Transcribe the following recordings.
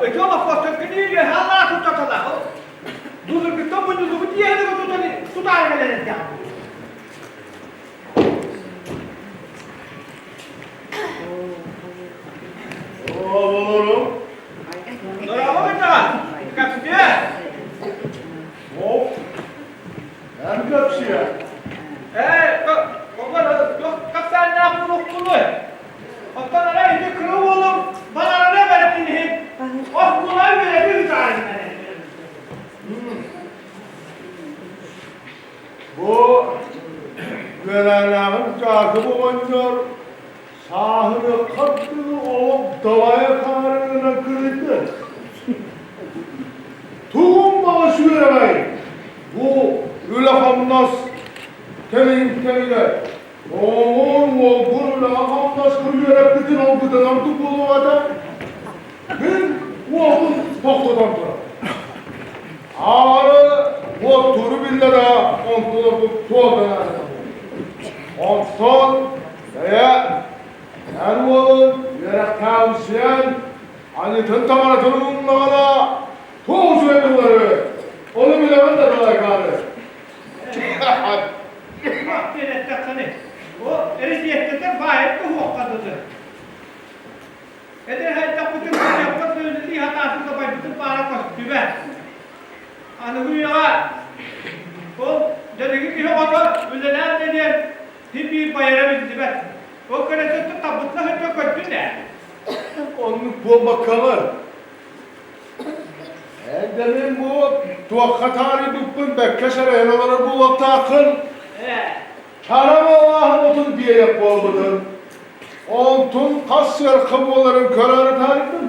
Ити олохпоттон кини үөһэ-аллара туттаталаах. Былыргыттан мунньуллубут иэһини тутан тутаары кэлэн эрдэҕэ. Оҕолорум. Дорообо кытаҕа. Кэпсиэ. Оп. Эн кэпсиэ. Ээ, оҕолор туох кэпсээннээх буолуохпунуй? Оттон арай ити кыра уолум баларына бэртин иһин оскуола үөрэти ыытаарын Бу үөрэнээҕим Дьаакып оҕонньор сааһырыахха дылы олох далайа хаарыгынан кырыйды. Тугум баҕас үөрэҕэй бу үлэ-хамнас кэмин кэмигэр Оҕоҥ уолгун үлэҕэ-хамнаска үөрэппитин олбутун ордук буолуох этэ. Мин уолбун тохтотон турар. Аары уоттууру биллэ да онтон ордук туох да наадата Онтон бэйэ эн уолун үөрэхтээҕимсийэн аньытын таҥаратын умнаҕына туох үчүгэй буолары ону билэҕин да далайгаары. Туох диэн эттэххиний? Ол эрэсиэптэтэ баайын туһуохха дылы. Эдэр хайдахпытын көрүөххэ үлэлии сатаатын да байбытын баара көстүбэт. Аныгы үйэҕэ ол дьаныгы киһи оҕото үлэлээн да диэн син биир байара биллибэт. Ол көнөтөттөн табытына сылдьан көрдүн ээ. Оннук буолбаккалар. Эрдэмин бу туохха таарыйбыппын бэккэ сэрэйэн олорор буолуохтааххын. Чарам алааһын отун биэриэх буолбутун. Онтун хас сыарха буоларын көрөөрү таарыйдым.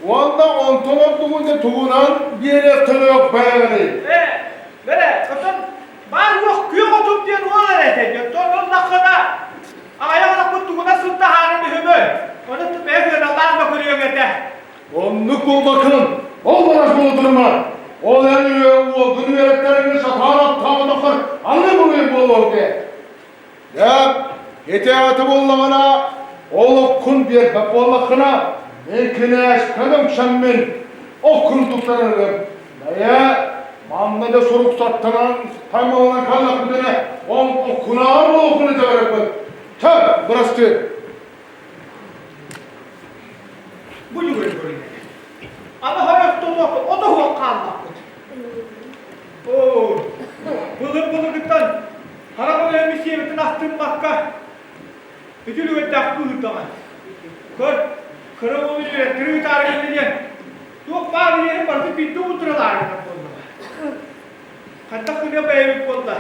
Уонна онтон ордугун да тугунан биэриэх төлүөх бэйэҕиний? Ээ, бэрэ, оттон баар уох күөх отум диэн уол эрэ этэ. Оттон ыллаххына аҕыйах олохпут тугунан сылтаһаарын үһүбү. Ону бэйэ сыаналаан да көрүөҥ этэ. Оннук буолбаккын, ол барар буолутурума. Ол эн уолгун үөрэттэрин сатаан аттаабатаххар аны буруй буолуо диэ. Дьэ, ити ааты буллаҕына, олоххун биэрбэт буоллаххына, мин кинээскэ үҥсэммин оккун туттарарым. Бэйэ, манна да сурук саттанан таймаланан хааллахпытына, он оккунаар буолуоххун итэҕэрэппит. Чэ, бырастыы. Бу дьүгүрү көрүнэр. Аны хойохтолуох отоһуох хааллахпыт. Оо, былыр-былыргыттан хара бөлөһүммүт сиэбитин астыммакка, үтүлүгэрдээх быыһырдаҕа. Көр, кыра уолу үөрэттэрэ ыытаары гынна диэн, туох баар иэһин барытын биирдэ уутуралаары гынар буоллаҕа. Хайдах гыныа бэйэбит буолла?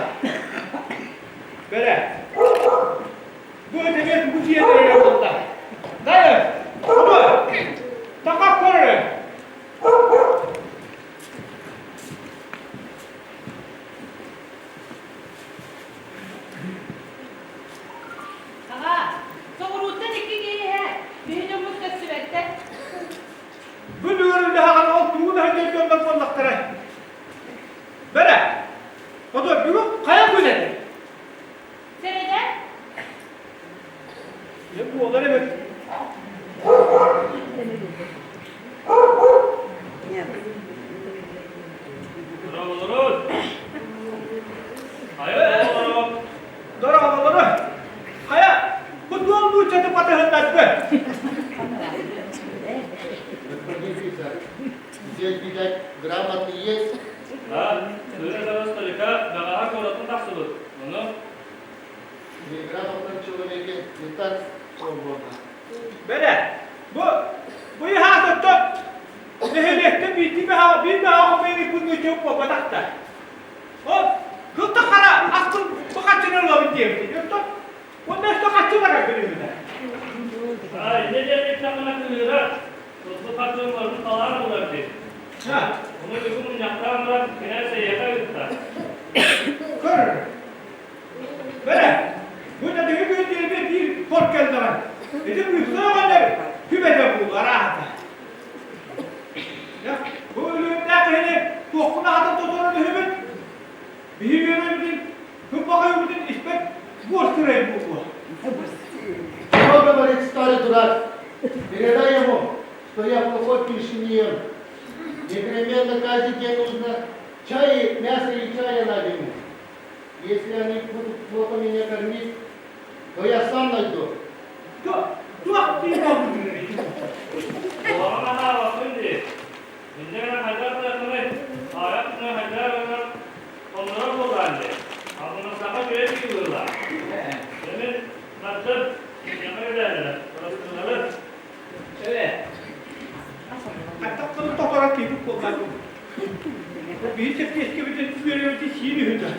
Бэрэ, Бу эмиэ тугу тиийэн эрэрэ буолла? Дайы, ону, таҥах көр эрэ. Аҕаа, соҕурууттан икки киһи иһэр, биһи дьоммут көстүбэттэр. Бу үөрүүлэһэҕин ол тугу да дьоннор буоллахтара. Бэрэ, ото бүгүн хайа күн этэй? Сэрэтэ? Дьэ буолар эбит. Дорооболорун! Хайа дорооболорун! Дорооболорун! Хайа, бу туом нууччаты батыһыннаргы? Господин офицер, здесь, видать, грамотный есть? Да, сыра сара старика бэҕэһээ куораттан тахсыбыт. Ону Неграмотном человеке не так свободно. Бэрэ, бу бу иһаатыттан нэһилиэктэн биирдии бэһэ биир бэһэ хомуйан күн буолбатах да. Ол кылта хара аскын бу хаччыны ылабын диэбит. Оттон уонна өстө хаччы барар күнүмүнэ. Ай, не диэн эттэххинэ кыыһырар. Туту хаччын барытын талаан ылар дии. Ону бүгүн мунньахтаан баран кинээс эйиэхэ ыытта. Көр, Бэрэ, бу дэтиги күн биир хор кэллэҕин. Ити быыпсай оҕонньор күбэтэ буолуо арааһата. Бу өлүөннээх киһини туоххун аһатан тоторон үһүбүт. Биһи үөрөбүтүн, кымпахайыбытын испэт буор сырай буолуо. Что говорит старый дурак? Передай ему. что я плохой пищи не ем. Непременно каждый день нужно чай, мясо и чая на зиму. Если они будут плохо меня кормить, то я сам найду. Туох дии буолбутуҥ Куһаҕан аһаабаппын дии. Инньэ гынан хайдах гыныахпыный? Аҕыйах күнү хайдах гынан хоннорор буоллаҕын дии. Алгынастахха үчүгэй быһыылаах. Дьэ мин сарсын миэхэ кэлээллэр, бырастыылары. Ээ, хаттахтарын тоторон киирбит буоллар. Биһи сэппиэскэбитин үөрэбитин сиир үһү да.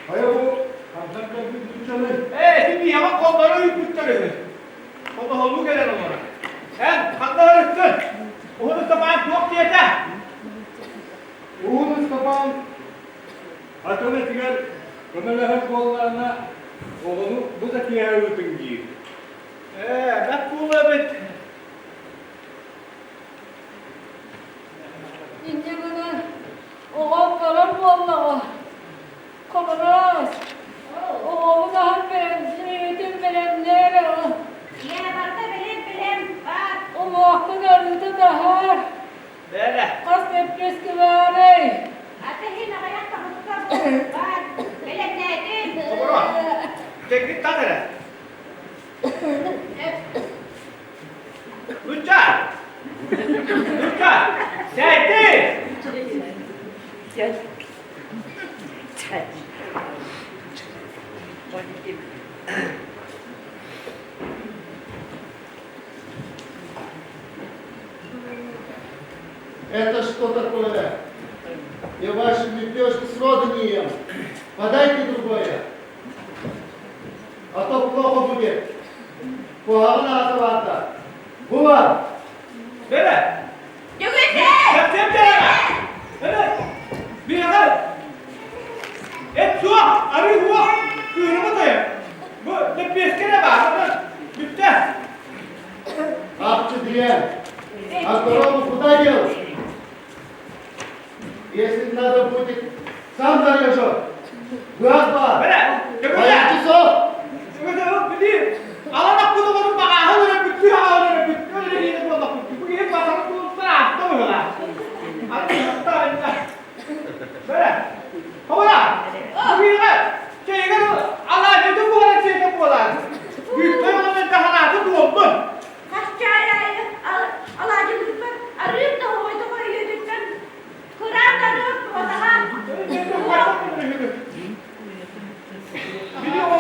Хайа бу хантан кэлбит нууччалый? Ээ, ити биһиэхэ холлоро ыыппыттар үһү. Холоһолуу кэлэн олорор. Эн ханна барыттын? Уһун Ыстапаан туох диэтэ? Уһун Ыстапаан атын этигэр көмөлөһөр буоллаҕына оҕону бу да киэһэ ыытыҥ диир. Ээ, бэрт буолуо эбит. Инньэ гынан оҕом барар буоллаҕа. Хобороос, оҕобун аһан бэлэмниибитин бэлэмнээр ыл. Ийээ, барыта бэлэм бэлэм баар. Уҥуохпун арыыта таһаар. Бээрэ. Хас лэппиэскэ баарай? Ата иһин аҕыйах таһыкка баар. Бэлэмнээтим. Хобороос, чэҥҥин тат эрэ. Нучча! Нучча! Сээти! Это что такое? Я ваши лепешки сроду не ем. Подайте другое. А то плохо будет. Куһаҕан аата баата. Була! Бэрэ! Дьөгүөсэ! Кэпсиэм бэрэҕэ! Бэрэ! Биэҕэ! Эт суох! Арыы суох! Кыырыма тойон! Бу лэппиэскэ эрэ баар, бүттэ! Ах ты дрянь! А корову куда дел? Если надо будет, сам зарежу. Газ бар. Бэрэ! Дьөгүөсэ! Часов! Дьөгүөсэ, били, алан аккуду олорун баҕааһын өрө бүттүү аҕалан өрө бүттүү өрө буоллахпыт. Бу киһи батарын туруттан ааста быһыылаах. Аны Бэрэ! Хобура! Бүгүнҕэ чэйигэр алаадьытын буолан сиэтэ буолаар. Бүккэ олорон таһанааты туолбут. Хас чаай аайы алаадьылыырбар арыым да оҕойдо хойуутуттан кыраан да арыым туотаҕа. Били оҕо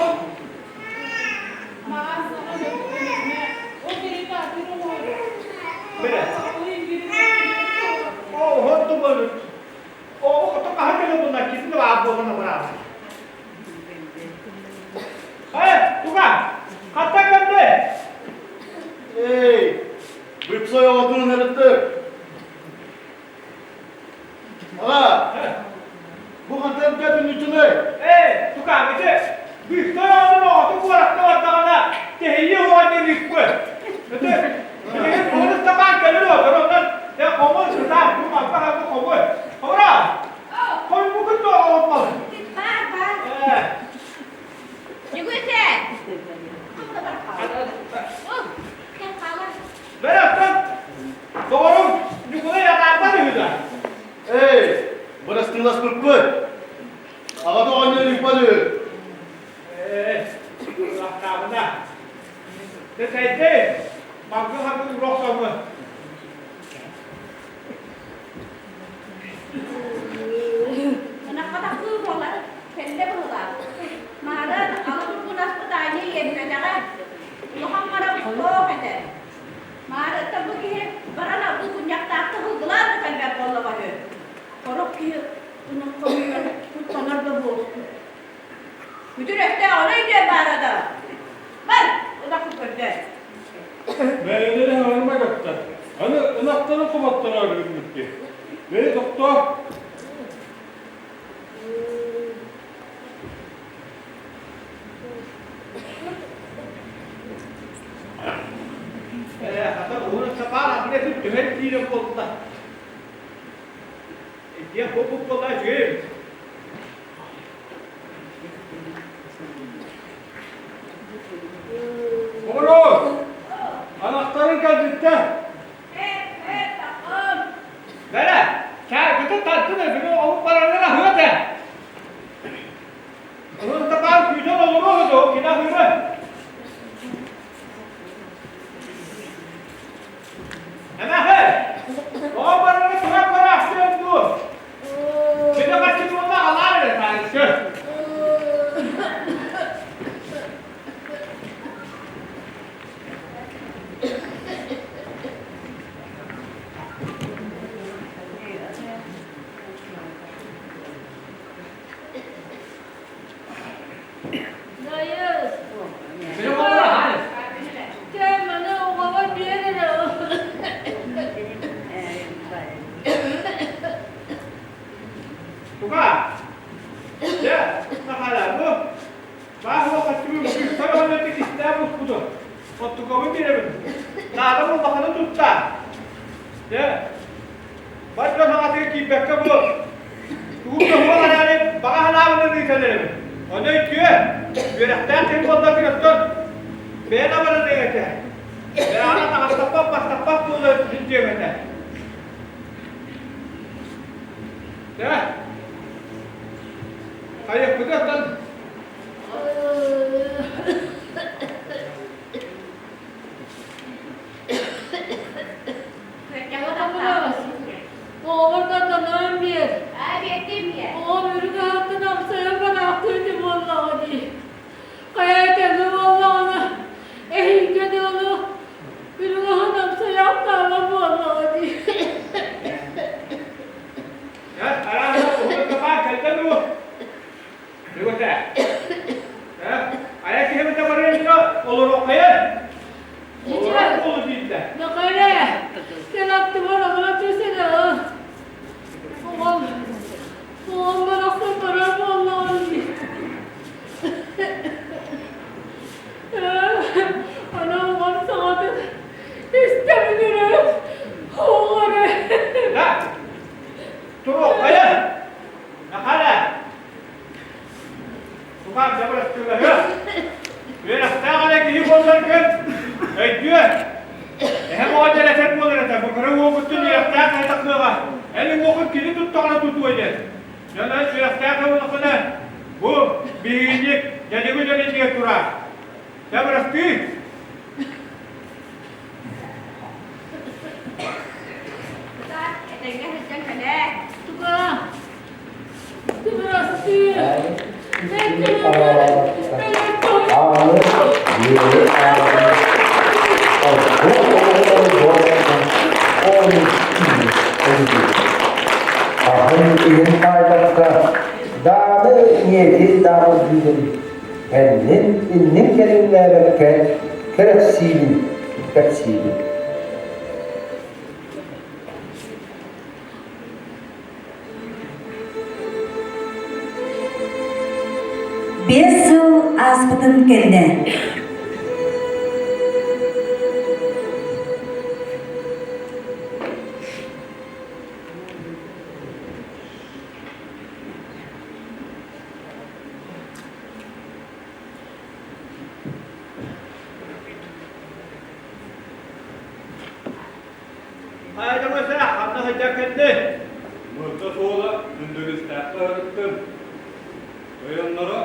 Маҕан саҥа мөккүнүмэ, ол кэриэтэ атыыр оҕор. Бэрэ. Оо, хорту болут. Оо, ото хаһан кэлэ буолла, кисин баар буолан абыраабыт. Э, туга? Хатта кэлди? Эй, быпсай оҕотун эреттер. Аҕа, бу хантан кэлбит нууччалый? Эй, тука, ити быпсай оҕотун оҕотун куоракка бардаҕына, тэһийии уоҕа диэн ыыппыт. Ити, билигин уһун Ыстапаан кэлэр отор, онон дьэ хомун сытаан, бу манпа хабы хомун. Хомура, хоммукун да оҕотмал. Бар, бар. Э, Дьөгүөсэ! Кэл хаалар. Бэрэ, доҕорум Ньукулай атаарбат үһү да. Эй, бырастыыласпыппыт. Аҕата оҕонньор ыыппат үһү. Ээ, ылахтаабына. Дьэ, сәйдэй, маҥгы хагы уруок соҥҥун. Ынаххатахтыы буолар, кэллэ быһыылаах. Маарын ала турбун аспыт аанньа иэппэтэҕэ. Улахан мара суох этэ. Маарыттан бу киһи баран аргы кунньахтаахта сылгылаан да кэлбэт буоллаҕа үһү. Сорох киһи ынах хомуйар куттанар да буолсу. Күтүр өстөөх ону өйдүөн баара да. Бар, ынахпыт көрдөө. Бэйэлэрэ хаҥарма кытта. Аны ынахтарын хомоттороор гыммыт дии. Бэйи тохтоо. Ээ, хата уһун сапаан атын этин түһэр киирэ буолла. Итиэх бу буолла үчүгэй эбит. сырытта. Бэрэ, чаайгытын тардын өбүгэ оҕобут барарыгар аһыа этэ. Ылын табаар күүтэн олоруо дуо, кини аһыыра. Эмэхэ, оҕо барарга туһах бараахсыан дуо? Кини харчы туонна аҕалаар эрэ таайыска. Дайыс. Кэм маны оҕоҕо биэр эрэ. Тука, дьэ, нахала, бу Баах уонна кистээн буспутун, оттукабын биэрэбин, наада буолбаххына тутта. Дьэ, бар дьон саҥатыгар киирбэккэ буол. Тугу да суох эрээри баҕа санаабын ыытан эрэбин. Ону өйдүө, үөрэхтээх киһи буолларгын оттон бэйэн абараныаҥ этэ. Бэйэҕин атаҕастаппат, бастаппат буола сылдьыаҥ этэ. Дьэ, хайыахпытый оттон Оҕобор да биэр. Оҕом үрүҥ аһыттан амсайан бараахтыы ити буоллаҕа дии. Хайа этэҥҥэ буоллаҕына, эһиилгэ дылы үрүҥ аһын амсайаахтаабат буоллаҕа дии. Айа киһибитэ барыанньа олоруоххайын. Олорор буолу дииллэр. Нахайра, кэл аттыбар олоро түс эрэ. Оҕом, оҕом барахсан барар буоллаҕын дии. Аны оҕом саҥатын истэбин эрэ, оҕо эрэ. Да, туруоххайын. Нахара, Тукаам дьабырастыылаһыа. Үөрэхтээх эрэ киһи буолларгын өйдүө. Эһэм оҕонньор этэр буолар этэ, бу кыра уолгуттан үөрэхтээх киһи тахсыаҕа. Эн уҥуоххун кини туттаҕына тутуо диэн. Дьон эн үөрэхтээх буоллаххына, бу биһигинник дьадьыгы дьон иннигэр тураар. Дьабырастыы. Этэҥҥэ сылдьан кэлээ. Туга? Ахын иһин таайбакка, дааны ийэтин даҕан дүүнүн, кэннин иннин кэриҥнээбэккэ кэрэхсиибин, кэпсиибин. Биэс сыл ааспытын кэннэ Хайдамаса ханна сылдьар кэннэ? Мырда суола Үндүрүстээххэ ыһырыттым. Тойонноро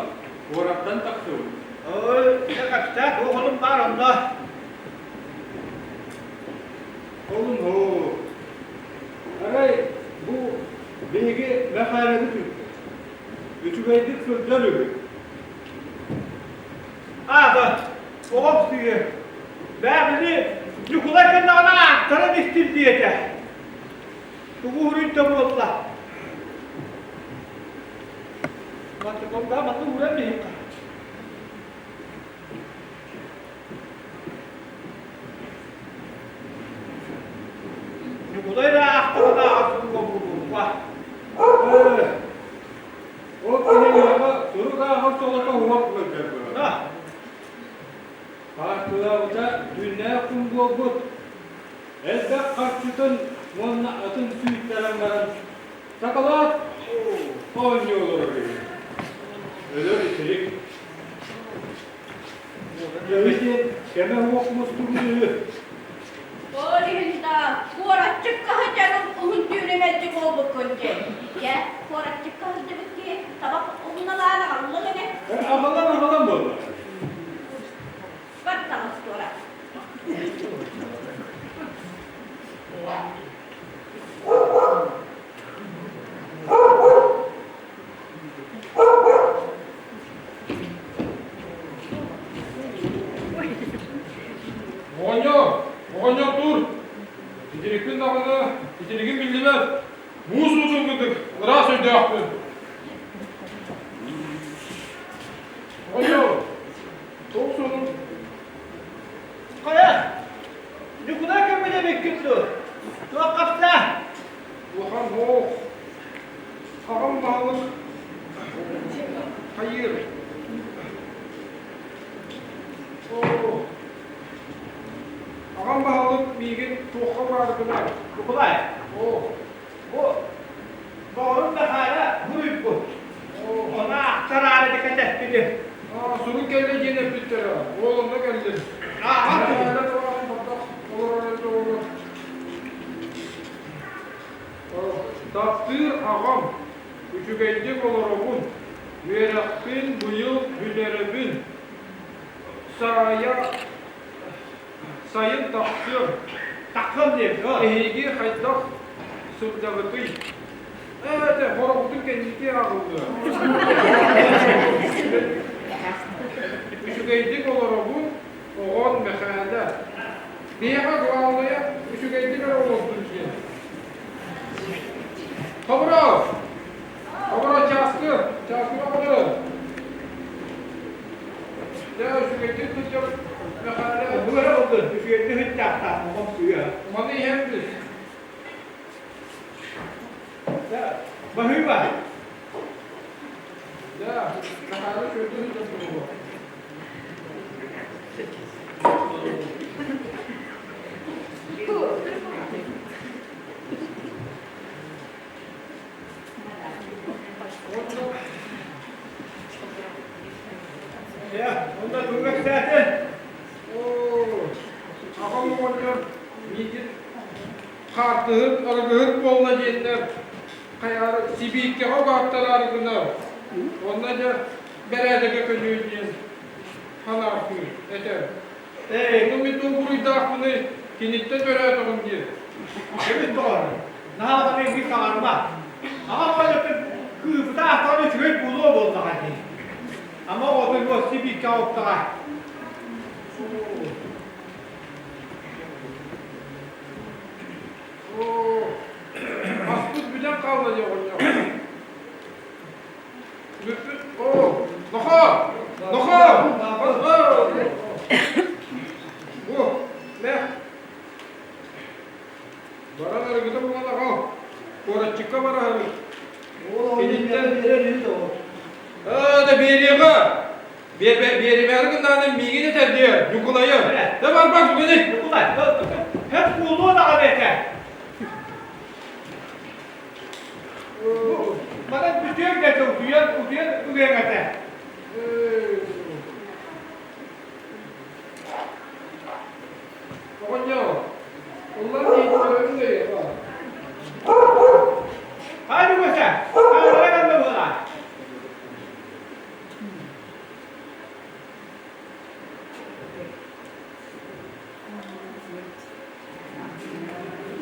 куораттан тахсыбыт. Ой, дьэ кэпсээх оҕолум баар онно. Олун һуу. Арай бу биһиги Мэхээлэбит үккэ. Үчүгэйдик сылдьар үһү. Аата, оҕом сыыһа. Бээ, били Ньукулай кэннэҕинэ ааттарын истин диэтэ. Тугу уруйда буолла? Мантыкомга манны ууран биһиэхэ. Ньукулай да аахтаҕына аҕа буолуоҕа. Ол киһи үөрэҕэ сурук ааҕар солото уһуох ыалдьар быһыылаах. Хаартылаабыта түүннээх күн буолбут. Элбэх харчытын уонна атын сүүйтэрэн баран сакалаат оонньуу олорор үһү. Өлөр итирик. Киһи диэн кэмэ уох мустубут үһү. Оҕонньор, оҕонньор тур! Итирикпин даҕаны, итиригим биллибэт. Муус уутун курдук ыраас өйдөөхпүн. Оҕонньор, туох сонун? Хайа, Ньукулай көмүлэ эбиккин дуо? Туох хапса? Улахан оох. Аҕам баһылык хайыыр. Оо, аҕам баһылык миигин туохха бааргына? Ньукулай, Оо, бу доҕорум Мэхээлэ буруйбут. оо, Ону ахтараары да кэтэспитим. Аа, сурук кэллэ диэн эппиттэрэ. Ол онно кэллим. Ааҕар Мэхээлэ табаҕын баттах олорор эбитэ буоллар. Таптыыр аҕам, үчүгэйдик олоробун, үөрэхпин быйыл бүтэрэбин, саайа сайын тахсыам. Тахсыам диэбит Эһиги хайдах сылдьаҕытый? Ээ, хороҕутун кэнники ааҕыллыа. Үчүгэйдик олоробун, оҕон Мэхээлэ. Биһиэхэ главное үчүгэйдик эрэ олордун диэн. Хоборов! Хоборов чааскы, чааскы баҕары. Дьэ, үчүгэйдик сылдьар Мэхээлэ. Бу эрэ олдун, үчүгэйдик сылдьаахтаах, оҕом сыа. Маны иһэн бис. Дьэ, баһыыба. Дьэ, Мэхээлэ үчүгэйдик сылдьар буолуо. Дьэ, онно тугу кэпсээтин? Оо, аҕам оҕонньор миигин хаартыһыт, арыгыһыт буолла диэннэр хайаары сибииккэҕэ угааттараары гынар. Онно дьэ бэрээдэгэ көнүө диэн ханаахтыыр этэр. Эй, Ону мин туох буруйдаахпыный, киниттэн төрөөтөҕүм диэн. Эбит доҕор, наһаа даҕаны саҥарма. Аҕам оҕонньортон кыыпыта аахтаҕына үчүгэй буолуо буоллаҕа дии. Ама оҕотун уосси бииргэ оттоҕо. Оо, аспыт бүтэн хаалла дии оҕонньор. Бүппүт. Оо, нохоо! Нохоо! Бу, мэ. Баран арыгыта булан аҕал. Куораччыкка бараһыбыт. Киниттэн Аа, да биэриэҕэ. Биэримээри гыннаҕына миигин этэр диэр, Ньукулайы. Да бар-бар, бүгүнүй. Ньукулай, һэп буолуо даҕаны этэ. Манан бүтүөҥ да утуйан, утуйан ылыаҥ этэ. Оҕонньор, уллар диэки да Hadi көсө, хаалара канна буолаа.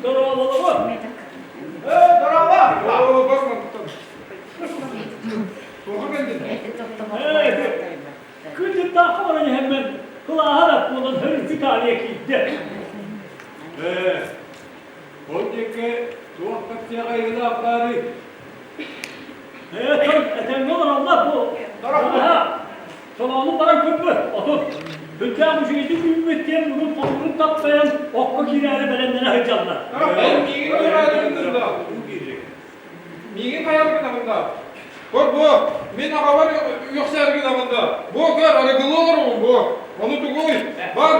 Дорооболоро! Ээ, дорообо! Оо, бар мантан. Туоха кэллин? Ээ, күн-дьыттаахха баран иһэммин кылааһа да буолан хөрүлтү таарыйа киирдэ. Ээ, ол диэки туох кэпсиэҕэ ыйылаах баарый? Ээ, тон этэҥҥэ олороллор бу. Дорообо! Солоону баран көрбөт, отут. Күндээх үчүгэйдик үүммүт диэн бүгүн холуурун таптайан окко киирээри бэлэмнэнэ сылдьаллар. Эн миигин хайаары да? Миигин хайаары гынабын да? Көр бу, мин аҕабар үөхсээри гынабын да? Бу көр, арыгылыы олоробун бу. Ону тугуй? Бар,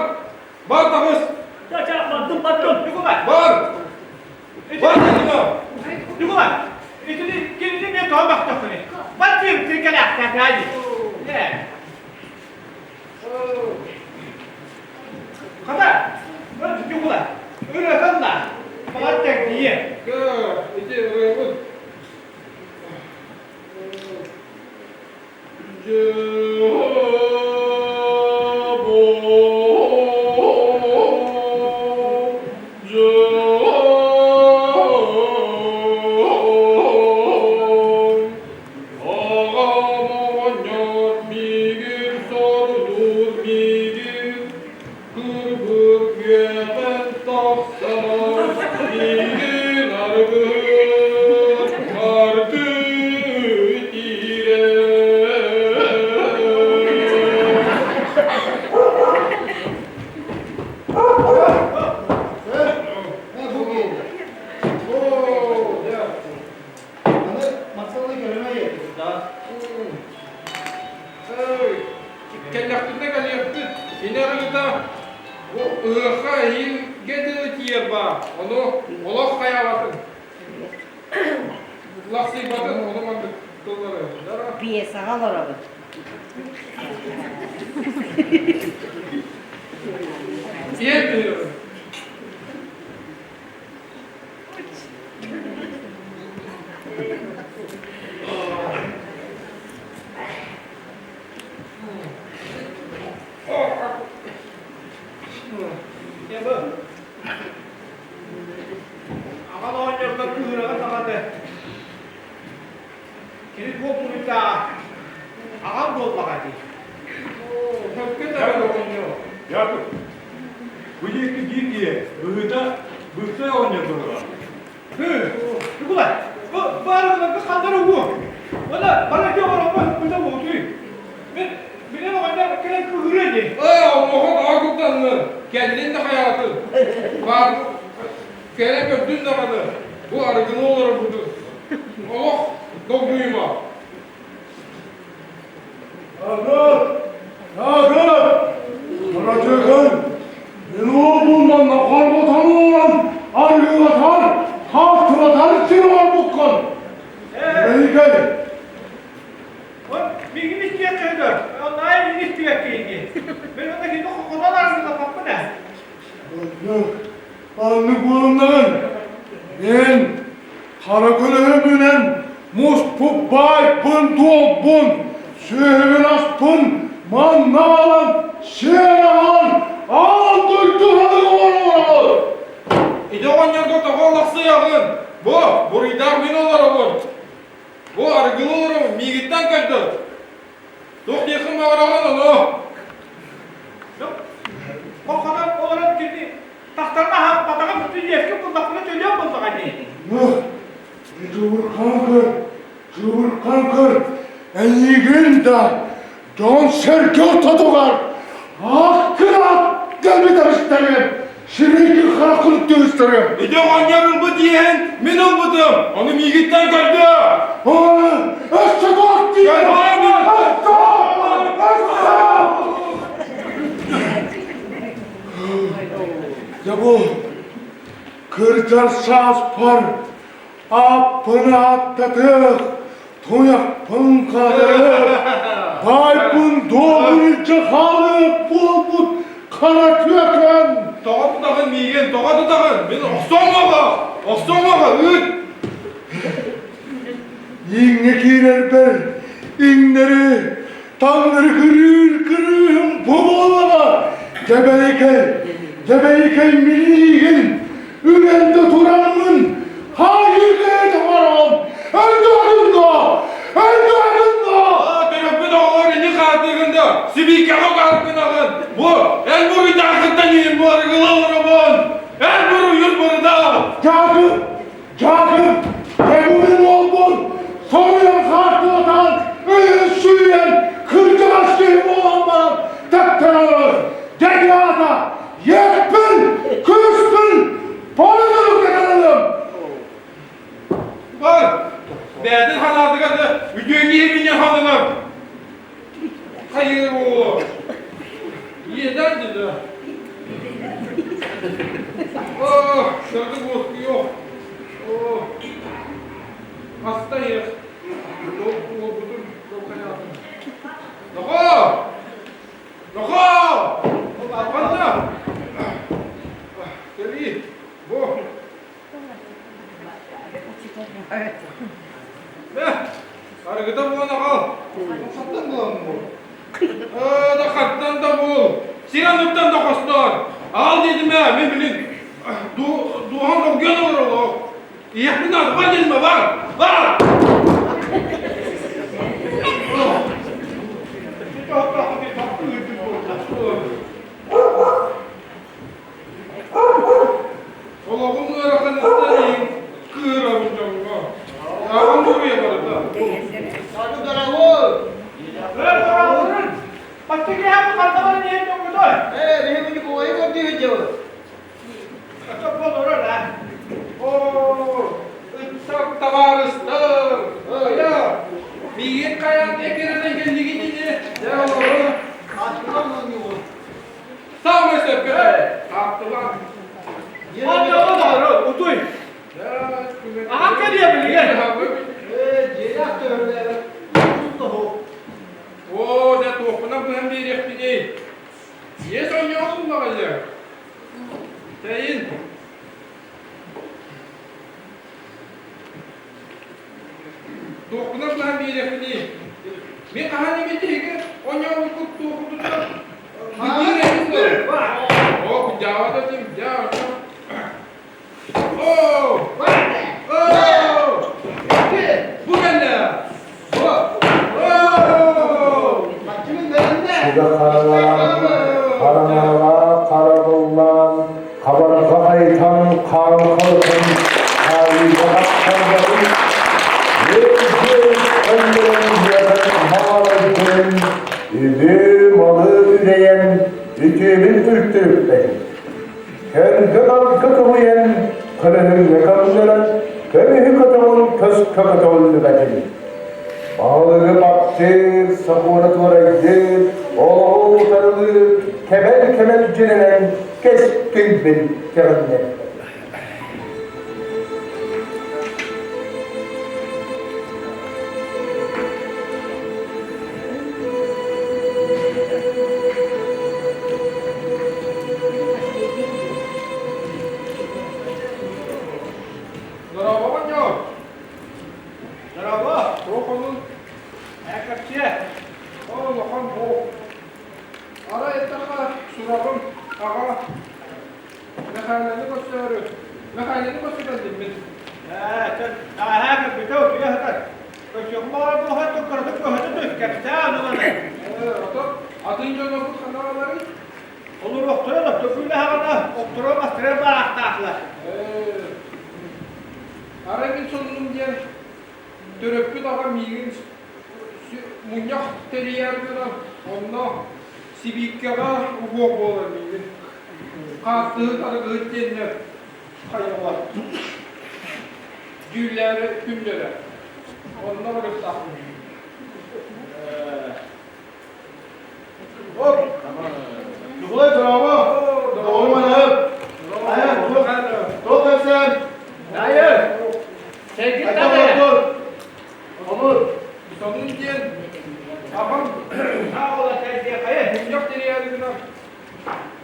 бар таҕыс. Ча-ча, бардым, бардым. Ньукулай! Бар! Бар дедим Ньукулай, итини кинини мен тоҕо бахтахпыный? Бар диэбит тиркэлээхтээтээй дии. Ээ. Хата, Ньукулай, ырыатын да, баҕар тэҥниэ. Ити ырыабыт. Мигин сордур мигин, кырбыр. Үөтэн тахсан миигин арыгы марды итиирэ. Бу киһи. Оо, дьэ. Аны Максимовна көрүмэ да. Кэллэхпитинэ кэлиэхпит. Ини арыгыта бу ыһыахха эһиилгэ дылы тиийэр баар. Ону олох хайаабатын. Лахсыйбатын, ону маннык тыллары. Пьесаҕа олоробут. Сиэн түһүөҕүн. Аҕал оҕонньорго кыыһыраҕа саҕата кини туох буруйдааҕа аҕам буоллаҕа дии. Яков, бу диэки биир киһи быһыыта быстый оҕонньор быһыылаах. Ньукулай, бу баарыгыларга ханна эрэ угуо. Уонна бары дьиэ оҕороммун быта уутуй. Мин билэн оҕонньор кэлэн кыыһырыа дии. Ээ, онуоха тоҕо куттаннын? Кэллин да хайаатын. Баар кэлэн көрдүн даҕаны, бу арыгыны олорорбутун. Олох долгуйума. Яков! Яков! Карачыгын! Мен уолбунан хорботанууран арыгылатар, хаартылатар сир оҥорбуккун! Эйигин! Миигин истиэххэ сөп. Онно миигин истибэккэ дии. Мен онно кини хотон арыгылаппаппын ээ. Аннык, аннык буолуннаҕын. Мен хара көлөһөмүнэн муспут баайбын-дуолбун, сүөһүбүн-аспын манна аҕалан, сиэн аҕалан, аан дойду ханыгы оҥороҕун! Ити оҕонньорго тоҕо олохсуйаҕын? Бу, буруйдаах мин олоробун. Бу арыгылы олоробун, миигиттэн көрдөр. Туох диэххин баҕараҕын ону? Хохонон олорон кини тахтарына аһаан батаҕа бүтүн иэскэ буллахпына төлүөм буоллаҕа дии. Чуурхан көр, чуурхан көр, эйигин да дьон-сэргэ ортотугар аккыраат кэлбит эбистэрим, сирэйги хараххын түһүстэрим. Ити оҕонньор ылбыт иэһин мин ылбытым, ону миигиттэн көрдөө. Өссө туох диэн? Өссө! Өссө! Дьэ бу кырдьар сааспар Ааппын ааттатыах, туйахпын хатарыах, баайбын дуобун илдьэ хаалыах буолбут хара түөкэн! Тоҕо тутаҕын миигин, тоҕо тутаҕын? Мин охсуоҥ Охсуоҥ ыыт! Ииҥҥэ киирэрбэр иҥнэри, таҥнары кырыыр кырыыһым бу буоллаҕа! Дьэбэйикэй, дьэбэйикэй миигин Үрэн да тураммын хаайыыга тоҥороҕум өлдөҕүн да өлдөҕүн да Төрөппүт оҕолор ини хаатыыгын да сибиикэҕэ угааргынаҕын бу эн буруйдааххыттан иһин бу арыгыла олоробун эн буруйун бурудаал Дьаакып Дьаакып Дьэбуурун уолбун соруйан хаартылатан өйүн сүүйэн кырдьаҕас киһи буолан баран тэптэрэр дьэги аата Иэппин, күүспүн полудуру кэтэнэлим. Бар, бэйэтин санаатыгар да үтүө киһи минньэ сананар. Хайыр буолуо. Иэдэн деді. О, сырдык уоскуйуох. О, хаста иэх. Уолбутун хайаатын. Нохоо! Нохоо! Ханна? Кэлии, бу. Мэ, арыгыта буолан аҕал. Хаттан булан бу. Да хаттан да бул. Сир анныттан да хостоор. Аҕал диэтим ээ, мин билин дууһам долгуйан олоролох. Ийэхпин наада, бар диэтим бар, бар! Аныттан иһин кыырабын дьоҥҥо. Аҕам буруйа барыта. Саду дорогой! Э, биһи Николайы көрдүү сылдьабыт. Оо, ыччат табаарыстар! Хайа, миигин хайаан экирэтэн кэллигин ини? Дьэ, олору. Хааччылар оонньуугун. Саамай сөпкө хааттылар. Утуй. Аһан кэлиэ билигин. Э, дьиэлээх төһөлөөбөт. Тоһу. Оо, дьэ, туохпунан быһан биэриэхпиний? Иэс оонньоох буллаҕайа. Тэйин. Туохпунан быһан биэриэхпиний? Мин хаһан эмит эһиги оонньообуккут туохутуттан быдьыыр эбит дуо? Оо, кудьаабата этим, дьэ, оонньоо. Оо! Оо! Бу кэллэ! Оо! Сүгэ харалаан, хараҥаҕа харабыллаан, хабарҕа хайтан хаан халытын хаайыыга хапсарбатын, үөл-дьүөл өннөрөн үөҕэн хаалайдын, үбү-малы үрэйэн үтүөбүн үлтүрүппэтин. Көнгө-нарга кылыйан, көлөһүҥҥэ көмнөрөн, көмүһү көтөҕүн көскө көтөҕүллүбэтин. Баһылыгы баттыыр, сокуону туорайдыыр, олоҕу утарылыыр, кэмэл-кэмэл дьүрэнэн кэскилбин кэҕиннэрдэ. Здорово, оҕонньор! Здорово! Туох онун? Ээ, Оо, улахан буол. Арай эттэххэ, сураҕым аҕа Мэхээлэни көрсөөрү, Мэхээлэни көрсө кэллиммит. Ээ, тааһаа кэлбитэ утуйа сытар. Көрсүөххэ баҕар буолуһа кыратык көһөтө түс, кэпсээ ону маны. Ээ, ото атын дьоннорбут ханна Олоруохтара да, төкүллэһэҕинэ охторо мастара баахтаахлар. Ээ, арай мин сонунум диэн төрөппүт аҕам миигин мунньах тэрийэр гынан онно сибииккэҕэ угуох буолар миигин. Хааттыһыт арыгыһыт диэннэр хайалар. Дьүүллээри күннэрэ. Онно барыктаахпын. Оп! Ньукулай, дорообо! Доҕорум анаһып! Айан, туох кэпсээн? Дайыр! Сэргин Айта Хомур! Сонун диэн аҕам Саа кэлбиэхэйэ. мунньах тэрийээри гынан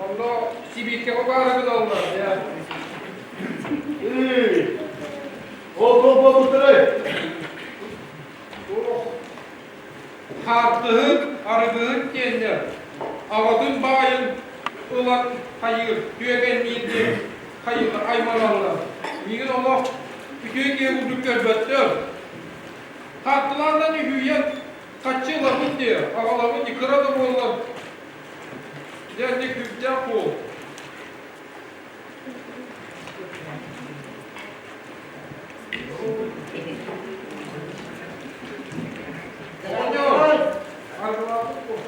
онно сибииккэҕэ баара гыналлар дьэ. Эй! Ол туох буолбуттарай? Туох Хаартыһыт, арыгыһыт диэннэр аҕатын баайын ылан хайыыр, түөкэнниир диэн хайыылар айманаллар. Миигин олох үтүө киһи курдук көрбөттөр. Хаартылааннан үһүйэн хаччы ылабын диэ, аҕалабын дии, кыра да буоллар. Дьэ, инник күүстээх буол. Оҕонньор, арыгылаабыт буол.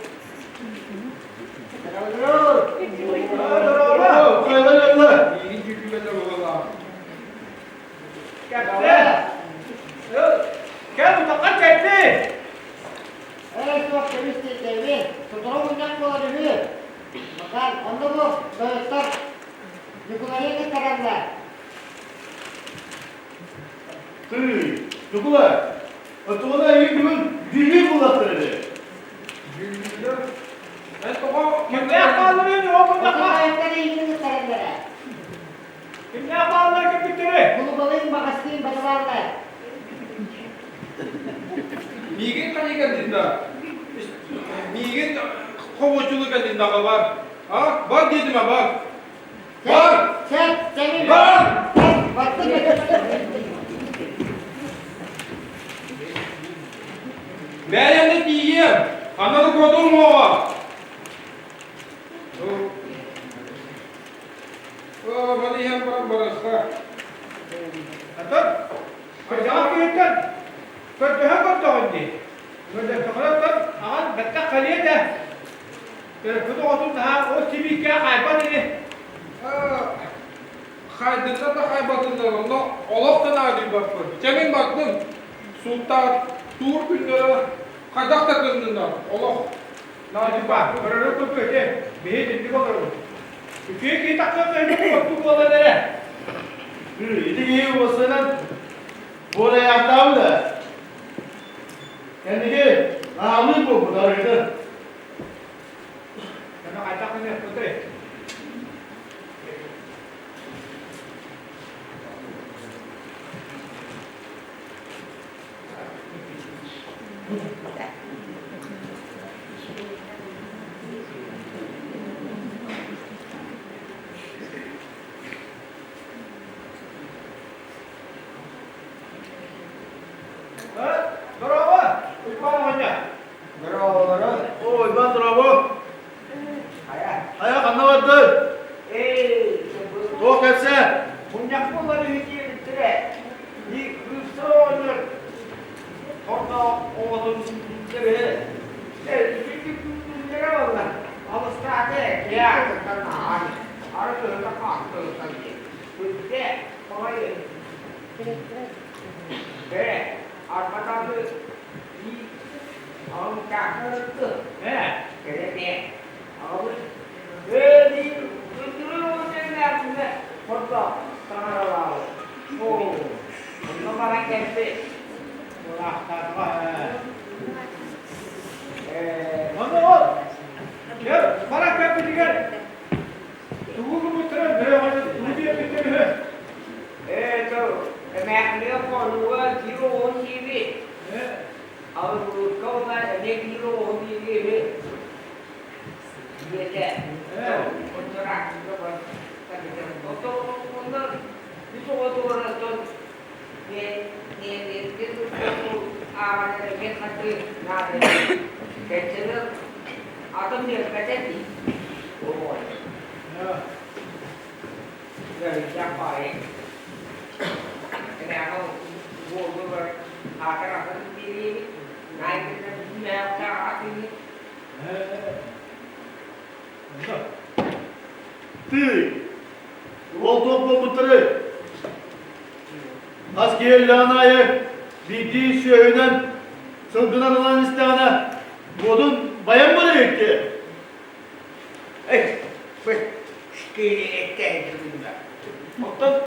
Миигин дьүүллүүгэ быһыылаах. Кэпсээ. Кэл утахха кэлли. Ээ, суох көмүс диэтэби. Сотору мунньах буолар үһү. Макар, онно бу тойоттор Ньукулайы ыҥыртараллар. Ты, Ньукулай, оччоҕуна эйигин бүгүн дьүүллүүр буоллахтар ини. Дьүүллүүллэр. Эн тоҕо Кимнээх баалларын оҕо мунньахха? Тойоттор эйигин ыҥыртараллара. Кимнээх бааллар кэлбиттэрий? Кулубалыын баҕастыын батыбааллар. Миигин хайыы кэллин да? Миигин хомуочулуу кэллин да бар. А? Бар диэтим а бар. Бар! Сөп, сөп, Бар! Баттым. Бэйэни тиийиэм. Ананы куотуҥ уоҕа. Оо, маны иһэн баран барыахха. Оттон кырдьаҕас киһиттэн көрдөһө көрдөҕүн дии. Көрдөстөххүнэ оттон аҕан бэттэх кэлиэ этэ. Төрөппүт оҕотун наһаа ол сибииккэ хаайбат ини. Хайдынна да хайбатыннар, онно олох да наадыйбаппын. Чэ мин бардым. Сууттаах туур күннэрэ хайдах да кыннынар, олох Наадыйба, көрөрө курдук ити, биһи итинник олоробут. Үчүгэй киһи тахсан кэлбит ордук буолан эрэ. Ити киһи уоссайынан буорайаахтаабыт ээ. Кэнники наһаалыы буолбут арыгыта. Аны хайдах гыныахпытый? Дорообо, Уйбаан оҕонньор. Дорооболору. О, Уйбаан дорообо. Хайа. Хайа, ханна бардын? Эй, Туох кэпсээ? Мунньах буолар үһү диэбиттэрэ. Кыыста оҕонньор тордоох оҕотун үһү. Итинник буолла. Алыстааты, театртан ааһан, арыгыһыта хааттылытан диэн. Күнтэ, балайы. Бээ, арбатааны Ону ол, дьэ, баран кэлбитигэр тугу гыммыттарын бөрөҕөнү тугу диэбиттэр үһү? Ты, ол туох буолбуттарый? Хас киһи өллөҕүн аайы биирдии сүөһүнэн, сылгынан ылан истэҕинэ,